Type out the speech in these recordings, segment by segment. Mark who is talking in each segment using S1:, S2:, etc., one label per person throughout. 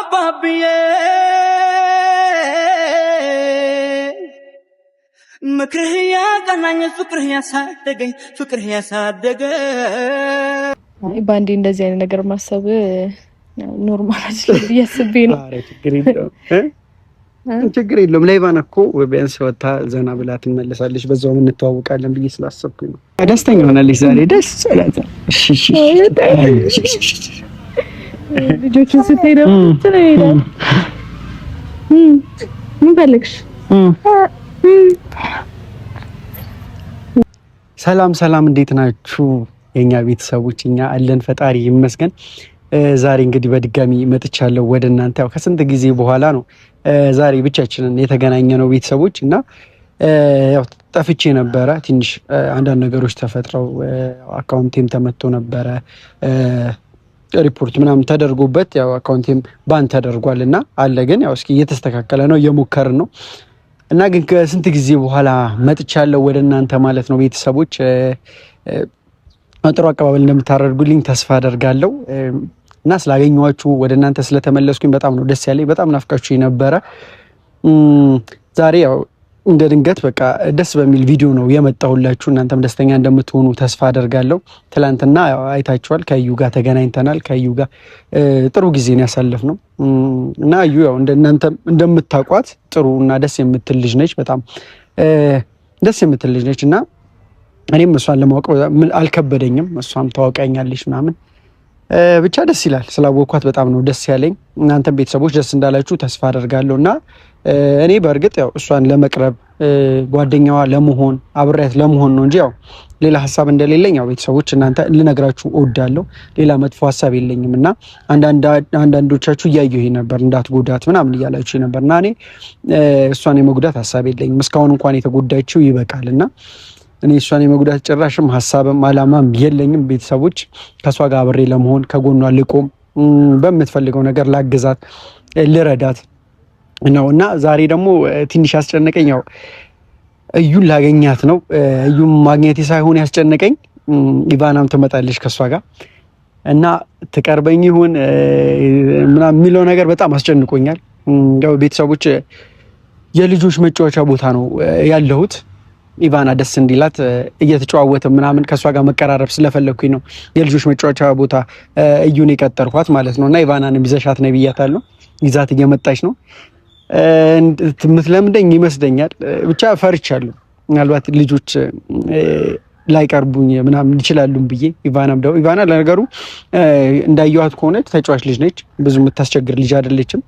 S1: አባብዬ ምክርህ ያቀናኝ ፍቅርህ ያሳደገኝ ፍቅርህ ያሳደገ።
S2: በአንዴ እንደዚህ አይነት ነገር ማሰብ normal አይደለም ብዬ አስቤ ነው።
S3: ችግር የለውም። ለኢቫና እኮ ቢያንስ ወታ ዘና ብላ ትመለሳለች፣ በዛውም እንተዋወቃለን ብዬ ስላሰብኩኝ ነው። ደስተኛ ሆናለች ዛሬ፣ ደስ አላት።
S2: ልጆችን ስታይ ደግሞ ምን ፈለግሽ?
S3: ሰላም ሰላም፣ እንዴት ናችሁ የኛ ቤተሰቦች? እኛ አለን፣ ፈጣሪ ይመስገን። ዛሬ እንግዲህ በድጋሚ መጥቻለሁ ወደ እናንተ። ያው ከስንት ጊዜ በኋላ ነው ዛሬ ብቻችንን የተገናኘ ነው ቤተሰቦች። እና ያው ጠፍቼ ነበረ ትንሽ አንዳንድ ነገሮች ተፈጥረው አካውንቴም ተመቶ ነበረ፣ ሪፖርት ምናምን ተደርጎበት ያው አካውንቴም ban ተደርጓል እና አለ፣ ግን ያው እስኪ እየተስተካከለ ነው፣ እየሞከርን ነው። እና ግን ከስንት ጊዜ በኋላ መጥቻለሁ ወደ እናንተ ማለት ነው ቤተሰቦች። ጥሩ አቀባበል እንደምታደርጉልኝ ተስፋ አደርጋለሁ። እና ስላገኘኋችሁ፣ ወደ እናንተ ስለተመለስኩኝ በጣም ነው ደስ ያለኝ። በጣም ናፍቃችሁ ነበረ። ዛሬ ያው እንደ ድንገት በቃ ደስ በሚል ቪዲዮ ነው የመጣሁላችሁ። እናንተም ደስተኛ እንደምትሆኑ ተስፋ አደርጋለሁ። ትላንትና አይታችኋል፣ ከእዩ ጋር ተገናኝተናል። ከእዩ ጋር ጥሩ ጊዜን ያሳለፍነው እና እዩ ያው እንደናንተ እንደምታውቋት ጥሩ እና ደስ የምትል ልጅ ነች። በጣም ደስ የምትል ልጅ ነች እና እኔም እሷን ለማወቅ አልከበደኝም። እሷም ታወቀኛለች ምናምን፣ ብቻ ደስ ይላል። ስላወኳት በጣም ነው ደስ ያለኝ። እናንተም ቤተሰቦች ደስ እንዳላችሁ ተስፋ አደርጋለሁ። እና እኔ በእርግጥ ያው እሷን ለመቅረብ፣ ጓደኛዋ ለመሆን፣ አብሬያት ለመሆን ነው እንጂ ያው ሌላ ሀሳብ እንደሌለኝ ያው ቤተሰቦች እናንተ ልነግራችሁ እወዳለሁ። ሌላ መጥፎ ሀሳብ የለኝም። እና አንዳንዶቻችሁ እያየሁ ነበር፣ እንዳትጎዳት ምናምን እያላችሁ ነበር። እና እኔ እሷን የመጉዳት ሀሳብ የለኝም። እስካሁን እንኳን የተጎዳችው ይበቃል እና እኔ እሷን የመጉዳት ጭራሽም ሀሳብም አላማም የለኝም። ቤተሰቦች፣ ከእሷ ጋር አብሬ ለመሆን፣ ከጎኗ ልቆም፣ በምትፈልገው ነገር ላግዛት፣ ልረዳት ነው። እና ዛሬ ደግሞ ትንሽ ያስጨነቀኝ ያው እዩን ላገኛት ነው። እዩን ማግኘቴ ሳይሆን ያስጨነቀኝ ኢቫናም ትመጣለች ከእሷ ጋር እና ትቀርበኝ ይሁን ምናምን የሚለው ነገር በጣም አስጨንቆኛል። ያው ቤተሰቦች የልጆች መጫወቻ ቦታ ነው ያለሁት። ኢቫና ደስ እንዲላት እየተጨዋወተ ምናምን ከእሷ ጋር መቀራረብ ስለፈለግኩኝ ነው የልጆች መጫወቻ ቦታ እዩን የቀጠርኳት ማለት ነው። እና ኢቫናንም ይዘሻት ነው ብያታለሁ። ይዛት እየመጣች ነው። የምትለምደኝ ይመስለኛል። ብቻ ፈርቻለሁ። ምናልባት ልጆች ላይቀርቡኝ ምናምን ይችላሉ ብዬ። ኢቫናም ደግሞ፣ ኢቫና ለነገሩ እንዳየኋት ከሆነች ተጫዋች ልጅ ነች። ብዙ የምታስቸግር ልጅ አይደለችም።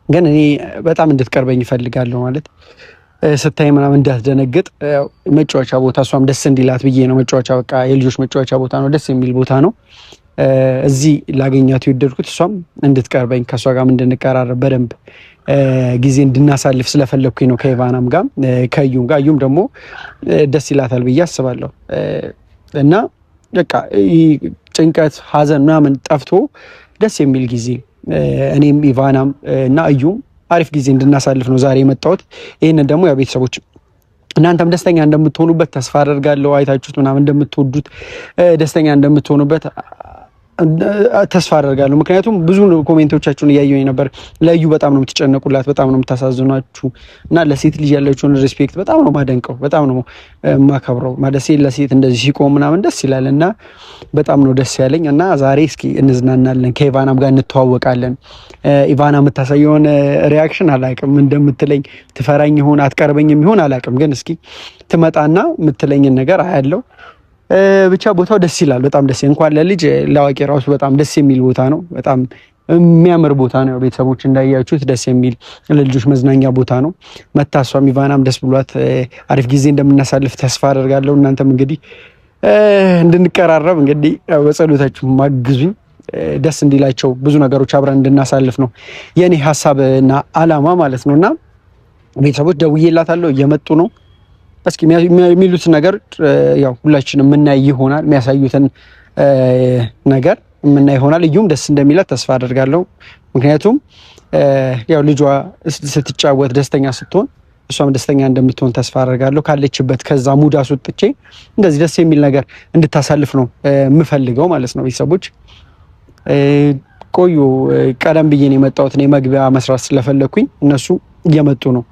S3: ግን እኔ በጣም እንድትቀርበኝ እፈልጋለሁ፣ ማለት ስታይ ምናምን እንዳትደነግጥ፣ መጫወቻ ቦታ እሷም ደስ እንዲላት ብዬ ነው። መጫወቻ በቃ የልጆች መጫወቻ ቦታ ነው፣ ደስ የሚል ቦታ ነው። እዚህ ላገኛት የወደድኩት እሷም እንድትቀርበኝ፣ ከእሷ ጋርም እንድንቀራረብ፣ በደንብ ጊዜ እንድናሳልፍ ስለፈለግኩኝ ነው። ከኢቫናም ጋር ከእዩም ጋር። እዩም ደግሞ ደስ ይላታል ብዬ አስባለሁ። እና በቃ ጭንቀት፣ ሀዘን ምናምን ጠፍቶ ደስ የሚል ጊዜ እኔም ኢቫናም እና እዩም አሪፍ ጊዜ እንድናሳልፍ ነው ዛሬ የመጣሁት። ይህንን ደግሞ ያው ቤተሰቦች እናንተም ደስተኛ እንደምትሆኑበት ተስፋ አደርጋለሁ። አይታችሁት ምናምን እንደምትወዱት፣ ደስተኛ እንደምትሆኑበት ተስፋ አደርጋለሁ። ምክንያቱም ብዙ comment ኦቻችሁን እያየሁኝ ነበር። ለዩ በጣም ነው የምትጨነቁላት፣ በጣም ነው የምታሳዝኗችሁ። እና ለሴት ልጅ ያለችውን respect በጣም ነው ማደንቀው፣ በጣም ነው ማከብረው። ማለት ሴት ለሴት እንደዚህ ሲቆም ምናምን ደስ ይላል እና በጣም ነው ደስ ያለኝ። እና ዛሬ እስኪ እንዝናናለን፣ ከኢቫናም ጋር እንተዋወቃለን። ኢቫና የምታሳየውን reaction አላቅም፣ እንደምትለኝ ትፈራኝ ይሆን አትቀርበኝም ይሆን አላቅም፣ ግን እስኪ ትመጣና የምትለኝን ነገር አያለው። ብቻ ቦታው ደስ ይላል። በጣም ደስ፣ እንኳን ለልጅ ለአዋቂ ራሱ በጣም ደስ የሚል ቦታ ነው። በጣም የሚያምር ቦታ ነው። ቤተሰቦች እንዳያችሁት ደስ የሚል ለልጆች መዝናኛ ቦታ ነው። መታሷም ኢቫናም ደስ ብሏት አሪፍ ጊዜ እንደምናሳልፍ ተስፋ አደርጋለሁ። እናንተም እንግዲህ እንድንቀራረብ እንግዲህ በጸሎታችሁ ማግዙኝ። ደስ እንዲላቸው ብዙ ነገሮች አብረን እንድናሳልፍ ነው የኔ ሀሳብና አላማ ማለት ነው። እና ቤተሰቦች ደውዬላታለሁ፣ እየመጡ ነው። እስኪ የሚሉትን ነገር ያው ሁላችንም የምናይ ይሆናል። የሚያሳዩትን ነገር የምናይ ይሆናል። እዩም ደስ እንደሚላት ተስፋ አደርጋለሁ። ምክንያቱም ያው ልጇ ስትጫወት ደስተኛ ስትሆን እሷም ደስተኛ እንደምትሆን ተስፋ አደርጋለሁ። ካለችበት ከዛ mood አስወጥቼ እንደዚህ ደስ የሚል ነገር እንድታሳልፍ ነው የምፈልገው ማለት ነው። ቤተሰቦች፣ ቆዩ። ቀደም ብዬ ነው የመጣሁት እኔ መግቢያ መስራት ስለፈለኩኝ እነሱ እየመጡ ነው።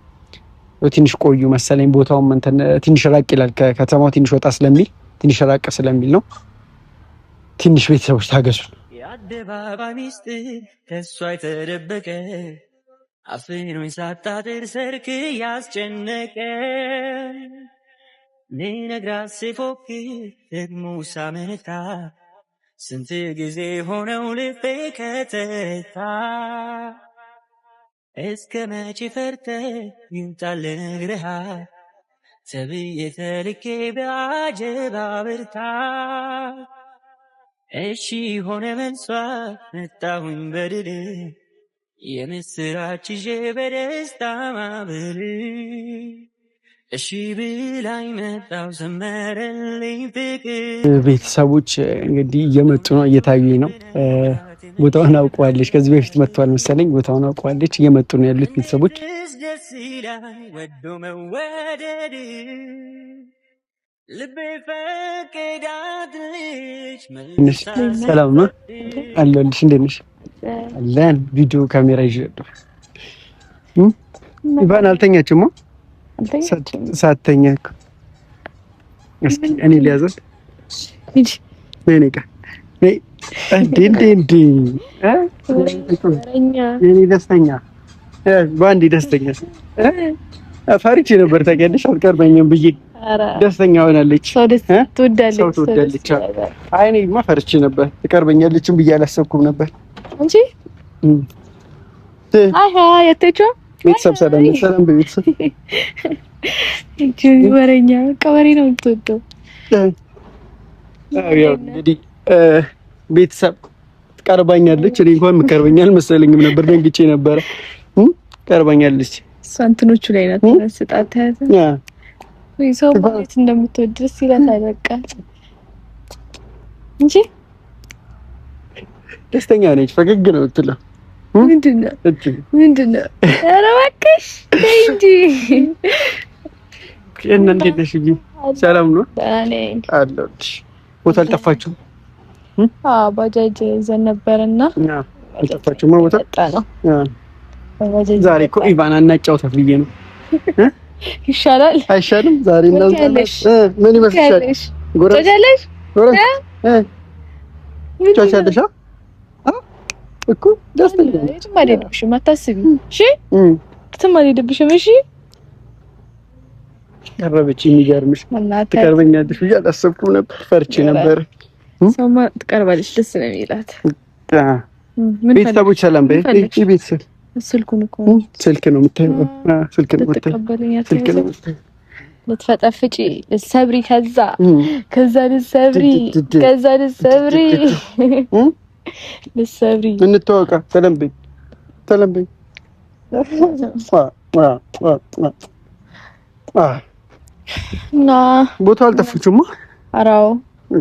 S3: ትንሽ ቆዩ መሰለኝ። ቦታውም እንትን ትንሽ ራቅ ይላል ከከተማው ትንሽ ወጣ ስለሚል ትንሽ ራቅ ስለሚል ነው። ትንሽ ቤተሰቦች ታገሱ።
S1: የአደባባይ ሚስጥር ከእሷ የተደበቀ አፍኖኝ ሳታድር ሰርክ ያስጨነቀ ልነግራት ስፎክር ደግሞ ሳመነታ ስንት ጊዜ ሆነው ልቤ ከተታ እስከ መቼ ፈርተ ይምጣል እግርሃ ተብዬ ተልኬ በአጀባ ብርታ እሺ ሆነ መልሷ መጣሁኝ በድል የምስራች ይዤ በደስታ ማብል እሺ ብላኝ መጣሁ ሰመረልኝ ፍቅር።
S3: ቤተሰቦች እንግዲህ እየመጡ ነው፣ እየታዩኝ ነው። ቦታውን አውቀዋለች። ከዚህ በፊት መጥተዋል መሰለኝ። ቦታውን አውቀዋለች። እየመጡ ነው ያሉት ቤተሰቦች።
S1: ደስ ይላል ወዶ መወደድ ልቤ ፈቀዳት ልጅ
S3: ትንሽ ሰላም ነው አለሁልሽ። እንዴት ነሽ? አለን። ቪዲዮ ካሜራ ይዤ ኢቫን አልተኛችም? ሳተኛ እኮ እስኪ እኔ ሊያዘን ነይ ቃ እንዴ እንዴ እንዴ እኔ ደስተኛ በአንዴ ደስተኛ ፈርቼ ነበር ታውቂያለሽ፣ አልቀርበኝም ብዬ ደስተኛ ሆናለች።
S2: ሰው ትወዳለች፣
S3: ሰው ትወዳለች። አይ እኔማ ፈርቼ ነበር፣ ትቀርበኛለችም ብዬ አላሰብኩም ነበር
S2: እንጂ አይ አይ አታይቼው
S3: ቤተሰብ ሰላም ሰላም፣ ቤተሰብ
S2: እንጂ ወሬኛ በቃ ወሬ ነው የምትወደው።
S3: ያው እንግዲህ ቤተሰብ ትቀርባኛለች። እኔ እንኳን የምትቀርበኝ አልመሰለኝም ነበር፣ ደንግጬ ነበረ። ቀርባኛለች።
S2: እሷ እንትኖቹ ላይ ናት ስጣት ወይ ሰው ማለት እንደምትወድ ደስ ይላታል። በቃ እንጂ
S3: ደስተኛ ነች። ፈገግ ነው የምትለው።
S2: ምንድን ነው ምንድን ነው? ኧረ እባክሽ ተይ እንጂ።
S3: እና እንዴት ነሽ? ሰላም ነው አለሁልሽ። ቦታ አልጠፋችሁም?
S2: አዎ ባጃጅ ይዘን ነበርና
S3: አልጠፋችሁም? ቦታ
S2: ነው
S3: ዛሬ እኮ ኢቫና እናጫውታት ብዬ ነው።
S2: ይሻላል
S3: አይሻልም? ዛሬ እናጫውታት። ምን ይመስልሻል?
S2: ጎረቤት
S3: ጫጫለሽ እኮ ደስተኛ ነኝ።
S2: የትም አልሄድብሽም፣ አታስቢ እሺ። የትም አልሄድብሽም እሺ።
S3: ቀረበች። የሚገርምሽ ትቀርበኛለሽ ብዬ አላሰብኩም ነበር፣ ፈርቼ ነበር።
S2: ሰማ ትቀርባለች፣ ደስ ነው የሚላት።
S3: ቤተሰቦች ሰላም በይ። ቤተሰብ
S2: ስልኩን እኮ
S3: ስልክ ነው የምታየው፣ ስልክ ነው የምታየው፣ ስልክ ነው የምታየው።
S2: ልትፈጠፍጪ ልትሰብሪ፣ ከዛ ከዛ ልትሰብሪ፣ ከዛ ልትሰብሪ፣ ልትሰብሪ።
S3: እንተዋወቃ። ሰላም በይ፣ ሰላም በይ።
S2: እና
S3: ቦታው አልጠፋችሁማ?
S2: አራው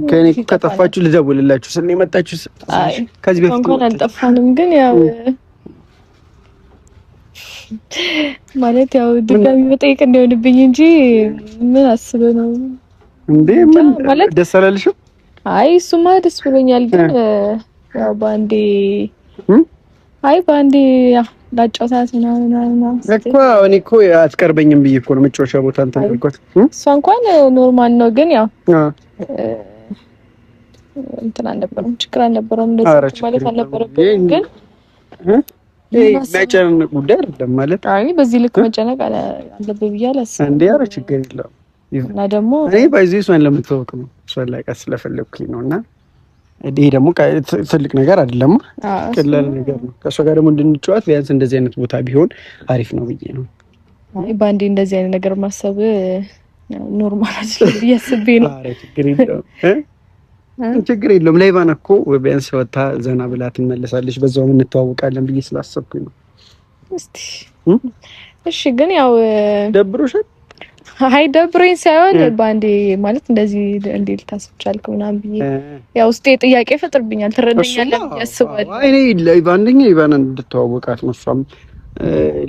S3: ከእኔ ከጠፋችሁ ልደውልላችሁ ስል ነው የመጣችሁ። ከዚህ በፊት
S2: እንኳን አልጠፋንም፣ ግን ያው ማለት ያው ድጋሚ መጠየቅ እንዳይሆንብኝ እንጂ ምን አስበህ ነው
S3: እንዴ? ምን ማለት ደስ አላለሽም?
S2: አይ እሱማ ደስ ብሎኛል፣ ግን ያው በአንዴ አይ በአንዴ ያው ላጫውታት ምናምን ምናምን
S3: እኮ እኔ እኮ አትቀርበኝም ብዬ እኮ ነው መጫወቻ ቦታ እንትን ያልኳት።
S2: እሷ እንኳን normal ነው፣ ግን ያው እንትን አልነበረም፣ ችግር አልነበረውም። እንደዚህ ማለት አልነበረብኝም፣ ግን
S3: የሚያጨናንቅ ጉዳይ አይደለም ማለት።
S2: አይ በዚህ ልክ መጨነቅ አለብህ ብዬ አላስብም።
S3: እንዴ ኧረ ችግር የለውም።
S2: እና ደግሞ
S3: እኔ ባይዚ እሷን ለምትወቅ ነው እሷን ላውቃት ስለፈለግኩኝ ነው። እና ይሄ ደግሞ ትልቅ ነገር አይደለም፣ ቀላል ነገር ነው። ከእሷ ጋር ደግሞ እንድንጫወት ቢያንስ እንደዚህ አይነት ቦታ ቢሆን አሪፍ ነው ብዬ ነው።
S2: አይ በአንዴ እንደዚህ አይነት ነገር ማሰብ normal አይደለም ብዬ አስቤ ነው።
S3: ኧረ ችግር የለውም ችግር የለውም። ለኢቫና እኮ ቢያንስ ወታ ዘና ብላ ትመለሳለች፣ በዛውም እንተዋወቃለን ብዬ ስላሰብኩኝ ነው።
S2: እስቲ እሺ። ግን ያው
S3: ደብሮሻል?
S2: አይ ደብሮኝ ሳይሆን በአንዴ ማለት እንደዚህ እንዴ ልታስብ ቻልክ ምናምን ብዬ ያው ውስጤ ጥያቄ ይፈጥርብኛል። ትረዳኛለህ ብዬ አስባለሁ።
S3: እኔ አንደኛ ኢቫና እንድተዋወቃት ነው። እሷም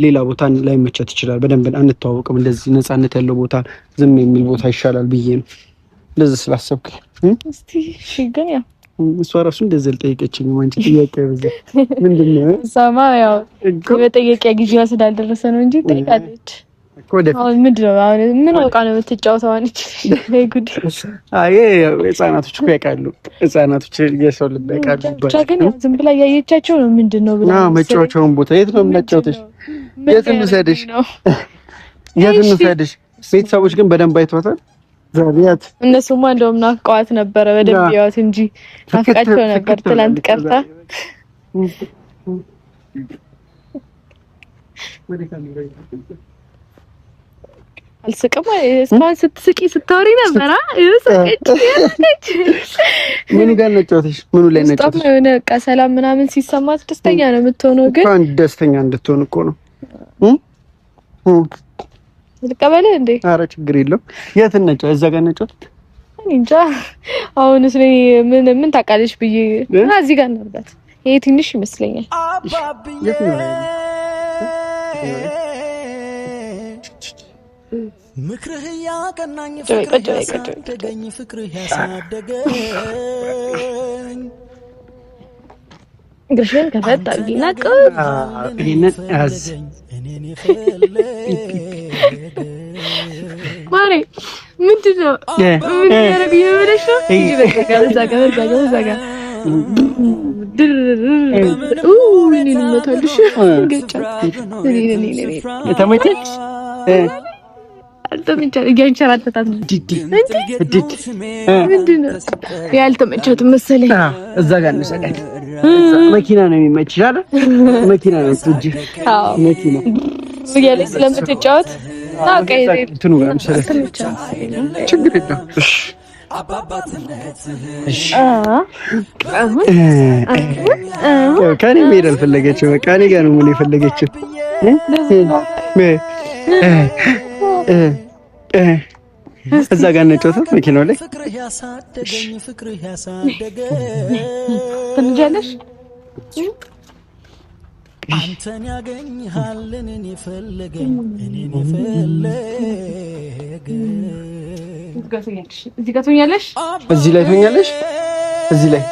S3: ሌላ ቦታ ላይመቻት ይችላል። በደንብ አንተዋወቅም። እንደዚህ ነፃነት ያለው ቦታ፣ ዝም የሚል ቦታ ይሻላል ብዬ ነው እንደዚህ ስላሰብኩኝ።
S2: እስቲ እሺ። ግን ያው
S3: እሷ እራሱ እንደዚህ አልጠየቀችኝም። አንቺ ጥያቄ በዛ ምንድን ነው?
S2: እሷማ ያው የመጠየቂያ ጊዜዋ ስላልደረሰ ነው እንጂ ጠይቃለች። አሁን ምንድን ነው አሁን ምን አውቃ ነው የምትጫወተው? አሁን ጉድ።
S3: አይ ህጻናቶች እኮ ያውቃሉ። ህጻናቶች የሰው ልብ ያውቃሉ።
S2: ብቻ ግን ዝም ብላ እያየቻቸው ነው ምንድን ነው ብላ
S3: መጫወቻውን ቦታ የት ነው የምናጫወተሽ? የት እንውሰድሽ? የት እንውሰድሽ? ቤተሰቦች ግን በደንብ አይተዋታል። ዛቢያት
S2: እነሱማ እንደውም ናፍቀዋት ነበረ። በደንብ ያዋት እንጂ ናፍቃቸው ነበር። ትላንት ቀርታ አልስቅም። እስካሁን ስትስቂ ስታወሪ ነበር።
S3: ምኑ ጋር ነጫወተሽ? ምኑ ላይ ነጫወተሽ?
S2: የሆነ በቃ ሰላም ምናምን ሲሰማት ደስተኛ ነው የምትሆነው። ግን
S3: ደስተኛ እንድትሆን እኮ ነው።
S2: ልቀበልህ እንዴ?
S3: ኧረ ችግር የለውም። የት እንጫወት? እዛ ጋር እንጫወት።
S2: እኔ እንጃ። አሁንስ እኔ ምን ምን ታውቃለች ብዬ እና እዚህ ጋር እናድርጋት። ይሄ ትንሽ ይመስለኛል።
S3: የት ነው?
S1: ምክርህ ያቀናኝ ፍቅርህ ያሳደገኝ ፍቅርህ ያሳደገኝ
S2: እግርሽን ከፈት አድርጊና
S3: ይሄንን ያዝ።
S2: ማሬ ምንድን ነው ምን ያደርግ እየበለሽ ነው? በቃ እዛ ጋር እዛ ጋር እዛ ጋር
S3: ተመቸሽ?
S2: እያንሸራተታት ነው። ምንድን ነው ያልተመቻትም መሰለኝ።
S3: እዛ ጋር እንውሰዳት። መኪና ነው የሚመችሽ አይደል? መኪና ነው የምትወጂው። መኪና
S2: እያለች ስለምትጫወት
S3: እንትኑ ጋር እንውሰዳት። ችግር የለውም። ከእኔ መሄድ አልፈለገችም። በቃ እኔ ጋር ነው መሆን የፈለገችው። እዛ ጋር እንጫወታት መኪናው ላይ
S2: ትንጃለሽ።
S1: አንተን ያገኝሃል እኔን የፈለገኝ እኔን የፈለገኝ።
S2: እዚህ ጋር ትሆኛለሽ፣
S3: እዚህ ላይ ትሆኛለሽ፣ እዚህ ላይ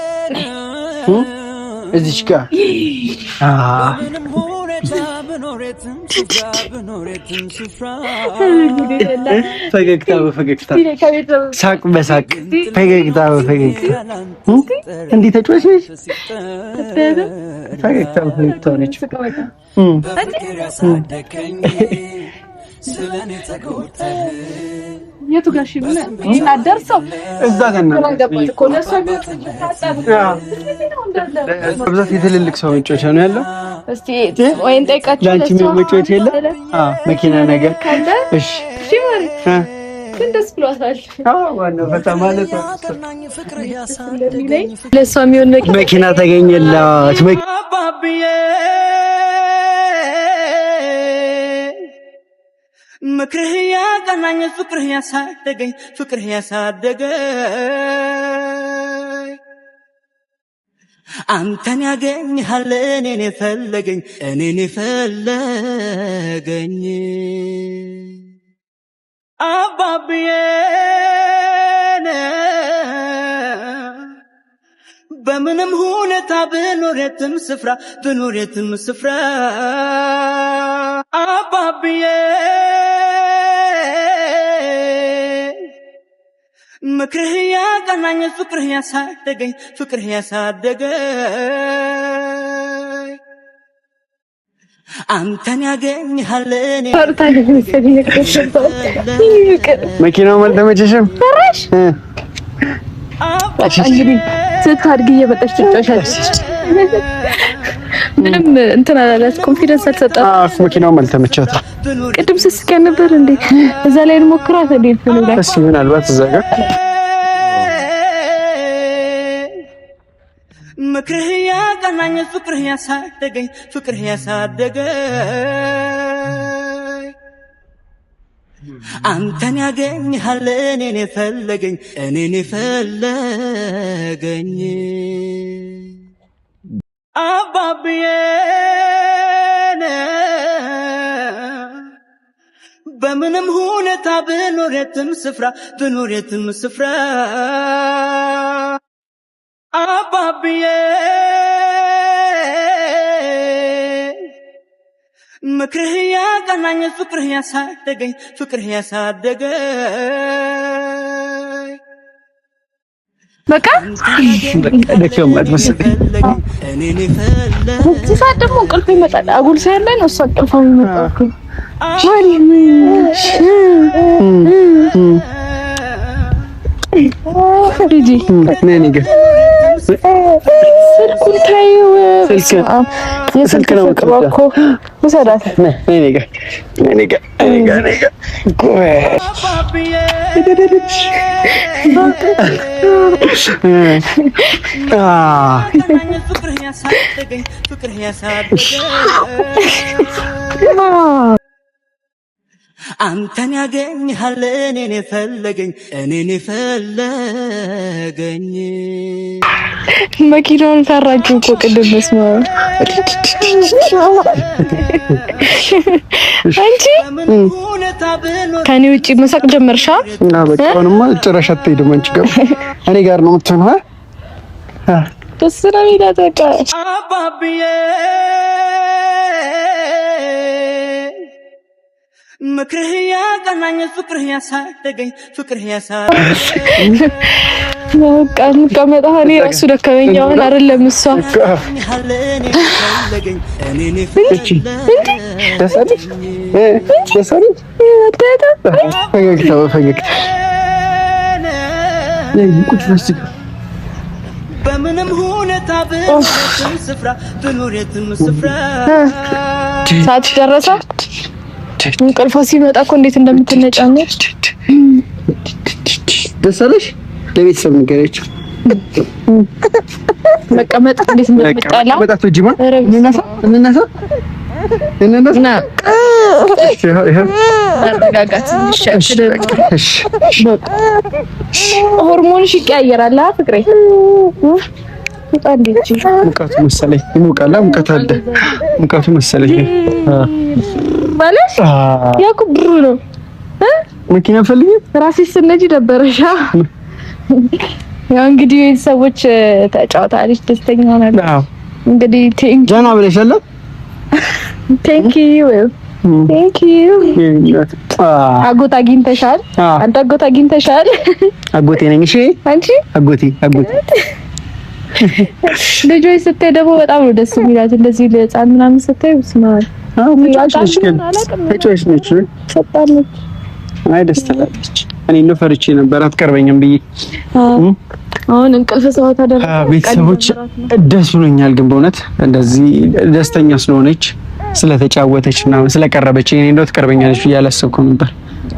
S3: እዚች ጋር ፈገግታ በፈገግታ ሳቅ በሳቅ ፈገግታ በፈገግታ እንዲህ ተጫዋች ነች። ፈገግታ በፈገግታ ነች።
S2: የቱ ጋር እሺ፣ ምን አደርሰው
S3: እዛ ጋር በብዛት የትልልቅ ሰው መጫወቻ ነው ያለው።
S2: እስቲ ወይን ጠይቃቸው።
S3: ለአንቺ መጫወቻ የለም መኪና ነገር። እሺ
S2: እሺ፣ ማለት ግን ደስ ብሏታል።
S3: ዋናው ፈታ ማለት ነው።
S2: ለእሷ የሚሆን
S3: መኪና ተገኘላት።
S1: ምክርህ ያቀናኝ ፍቅርህ ያሳደገኝ ፍቅርህ ያሳደገኝ አንተን ያገኝሃል እኔን የፈለገኝ እኔን የፈለገኝ አባብዬን በምንም ሁኔታ ብኖር የትም ስፍራ ብኖር የትም ስፍራ አባብዬ ምክርህ ያቀናኝ ፍቅርህ ያሳደገኝ ፍቅርህ ያሳደገኝ አንተን ያገኝሃል እኔ
S3: መኪናው አልተመቸሽም?
S2: ስታድግ እየመጣች ትጫወቻለች። ምንም እንትን አላላት፣ confidence አልሰጣትም።
S3: መኪናውም አልተመቻትም።
S2: ቅድም ስስቂያ ነበር እንዴ? እዛ ላይ እንሞክራት እንዴ?
S3: እሱ ምናልባት እዛ ጋር
S1: ምክርህ ያቀናኝ ፍቅርህ ያሳደገኝ ፍቅርህ ያሳደገኝ አንተን ያገኝሃል እኔን የፈለገኝ እኔን የፈለገኝ አባብዬን በምንም ሁኔታ ብኖር የትም ስፍራ ብኖር የትም ስፍራ። አባብዬ ምክርህ ያቀናኝ ፍቅርህ ያሳደገኝ ፍቅርህ ያሳደገኝ
S2: በቃ
S3: ደከማት መሰለኝ።
S2: እዚህ ሰዓት ደግሞ እንቅልፍ ይመጣል። አጉል ሰዓት ላይ ነው እሷ እንቅልፏ የሚመጣው እኮ። ስልኩን ተይው።
S3: ስልክ ነው
S2: እኮ ውሰዳት።
S1: አንተን ያገኝሃል እኔን የፈለገኝ እኔን የፈለገኝ።
S2: መኪናውን ፈራችሁ እኮ ቅድም። በስመ አብ አንቺ ከኔ ውጪ መሳቅ ጀመርሻ።
S3: በቃ አሁንማ ጭራሽ አትሄድም። አንቺ ጋር እኔ ጋር ነው የምትሆነው።
S2: ደስ ነው የሚላት በቃ
S1: አባብዬ ምክርህ ያቀናኝ ፍቅርህ ያሳደገኝ ፍቅርህ ያሳደገኝ።
S2: በቃ እንቀመጣ። እኔ እራሱ ደከመኝ አሁን አይደለም እሷ
S1: በምንም ሁኔታ ብኖር የትም ስፍራ ብኖር የትም ስፍራ
S2: ሰዓት ደረሰ። እንቅልፏ ሲመጣ እኮ እንዴት እንደምትነጫነጭ
S3: ደስ አለሽ። ለቤተሰብ ንገሪያቸው።
S2: መቀመጥ እንዴት እንደምትጠላ
S3: እንነሳ እንነሳ።
S2: ሆርሞንሽ ይቀያየራል ፍቅሬ።
S3: ሙቀቱ መሰለኝ ይሞቃል። ሙቀት አለ። ሙቀቱ መሰለኝ
S2: ማለት ያው እኮ ብሩ ነው።
S3: መኪና ፈልጊ
S2: ራስሽ ስትነጂ ደበረሻ። ያው እንግዲህ ሰዎች ተጫውታለች፣ ደስተኛ ሆናለች። እንግዲህ thank
S3: ዘና ብለሻል።
S2: Thank you thank you። አጎት አግኝተሻል። አንተ አጎት አግኝተሻል።
S3: አጎቴ ነኝ። እሺ
S2: አንቺ
S3: አጎቴ አጎቴ
S2: ልጆች ስትይ ደግሞ በጣም ነው ደስ የሚላት። እንደዚህ ለህፃን ምናምን ስትይ ስማ፣
S3: ተጫዋች ነች፣
S2: ፈጣን ነች።
S3: አይ ደስ ትላለች። እኔ እንደው ፈርቼ ነበር አትቀርበኝም ብዬ።
S2: አሁን እንቅልፍ ሰዓት አደረገ።
S3: ቤተሰቦች ደስ ብሎኛል፣ ግን በእውነት እንደዚህ ደስተኛ ስለሆነች ስለተጫወተች ምናምን ስለቀረበች፣ እኔ እንደው ትቀርበኛለች ብዬ አላሰብኩም ነበር።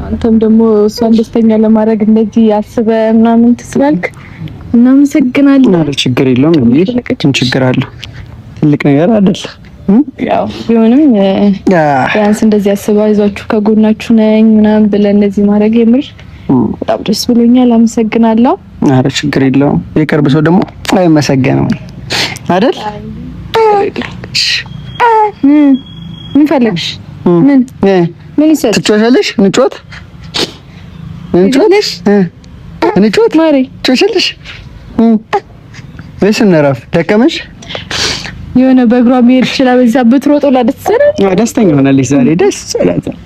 S2: አንተም ደግሞ እሷን ደስተኛ ለማድረግ እንደዚህ አስበህ ምናምን ትስላልክ እናመሰግናለን።
S3: ኧረ ችግር የለውም። ምን ችግር አለው? ትልቅ ነገር አይደል?
S2: ያው ቢሆንም ቢያንስ እንደዚህ አስባ ይዟችሁ ከጎናችሁ ነኝ ምናምን ብለን እንደዚህ ማድረግ የምር በጣም ደስ ብሎኛል። አመሰግናለሁ።
S3: ኧረ ችግር የለውም። የቅርብ ሰው ደግሞ አይመሰገንም አይደል?
S2: ምን ፈለግሽ? ምን ምን ይሰጥ?
S3: ትጫወቻለሽ? እንጫወት እንጫወት እንጫወት
S2: ማሪ
S3: ትጫወቻለሽ ወይስ እንረፍ? ደከመሽ?
S2: የሆነ በእግሯ መሄድ ይችላል። በዛ ብትሮጥ ሁላ ደስ ይላል።
S3: ደስተኛ ሆናለች ዛሬ ደስ ይላታል።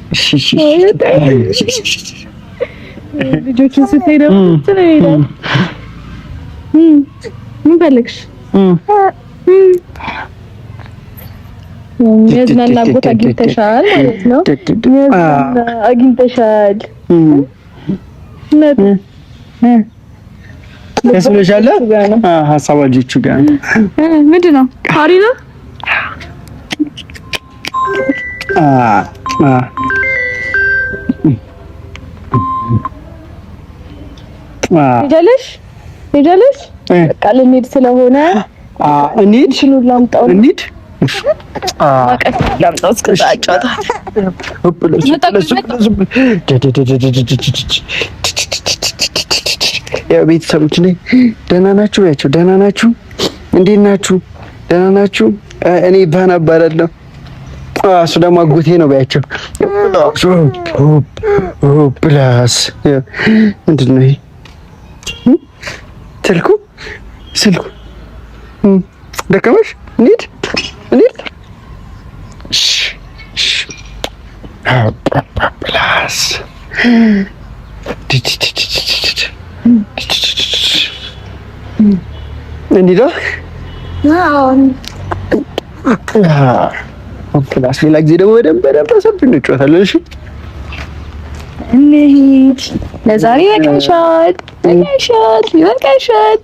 S2: ልጆችን ስትይ ደግሞ ይላል። ምን ፈለግሽ? የሚያዝናና ቦታ አግኝተሻል ማለት ነው። አግኝተሻል።
S3: ደስ ብሎሻል? ሀሳቧ ልጆቹ ጋር
S2: ምንድን ነው? ፓሪ ነው። ሄጃለሽ ሄጃለሽ። በቃ ልንሄድ ስለሆነ
S3: እንሂድ እንሂድ።
S2: ላምጣው እስከዛ
S3: ያው ቤተሰቦች ነኝ። ደህና ናችሁ ያቸው፣ ደህና ናችሁ? እንዴት ናችሁ? ደህና ናችሁ? እኔ ባና እባላለሁ። እሱ ደግሞ አጎቴ ነው በያቸው። ፕላስ ምንድን ነው ይሄ? ስልኩ ስልኩ ደከመሽ? እንሂድ እንሂድ። ፕላስ እንሂዳ። Class ሌላ ጊዜ ደግሞ በደንብ በደንብ በሰፊው እንጫወታለን። እሺ
S2: እንሂድ። ለዛሬ ይበቃሻል፣ ይበቃሻል፣ ይበቃሻል።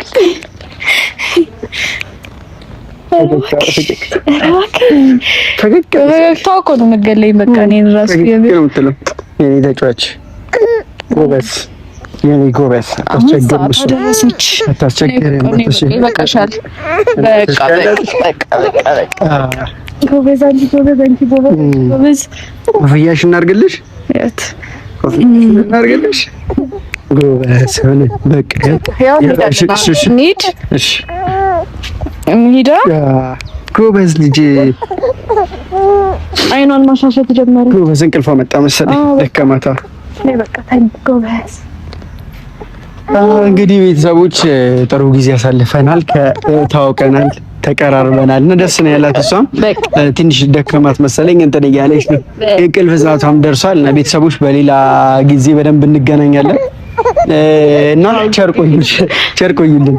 S2: ፈገግታዋ እኮ ነው የምትገለኝ። በቃ እኔን እራሱ
S3: የኔ ተጫዋች ጎበዝ፣ የኔ ጎበዝ። አታስቸግርም።
S2: ይበቃሻል። በቃ በቃ በቃ በቃ ጎበዝ፣ አንቺ ጎበዝ፣ አንቺ ጎበዝ፣ ጎበዝ።
S3: ኮፍያሽ እናድርግልሽ፣ እናድርግልሽ። ጎበዝ ሆነ። በቃ
S2: እንሂድ፣ እንሂድ።
S3: ጎበዝ ልጅ።
S2: አይኗን ማሻሸት ጀመረ።
S3: ጎበዝ። እንቅልፏ መጣ መሰለኝ፣ ደከማታ።
S2: በቃ ተኝ። ጎበዝ።
S3: እንግዲህ ቤተሰቦች ጥሩ ጊዜ ያሳልፈናል፣ ታውቀናል፣ ተቀራርበናል እና ደስ ነው ያላት። እሷም ትንሽ ደከማት መሰለኝ እንትን እያለች ነው። የእንቅልፍ ሰዓቷም ደርሷል እና ቤተሰቦች በሌላ ጊዜ በደንብ እንገናኛለን እና ቸር ቆዩልን።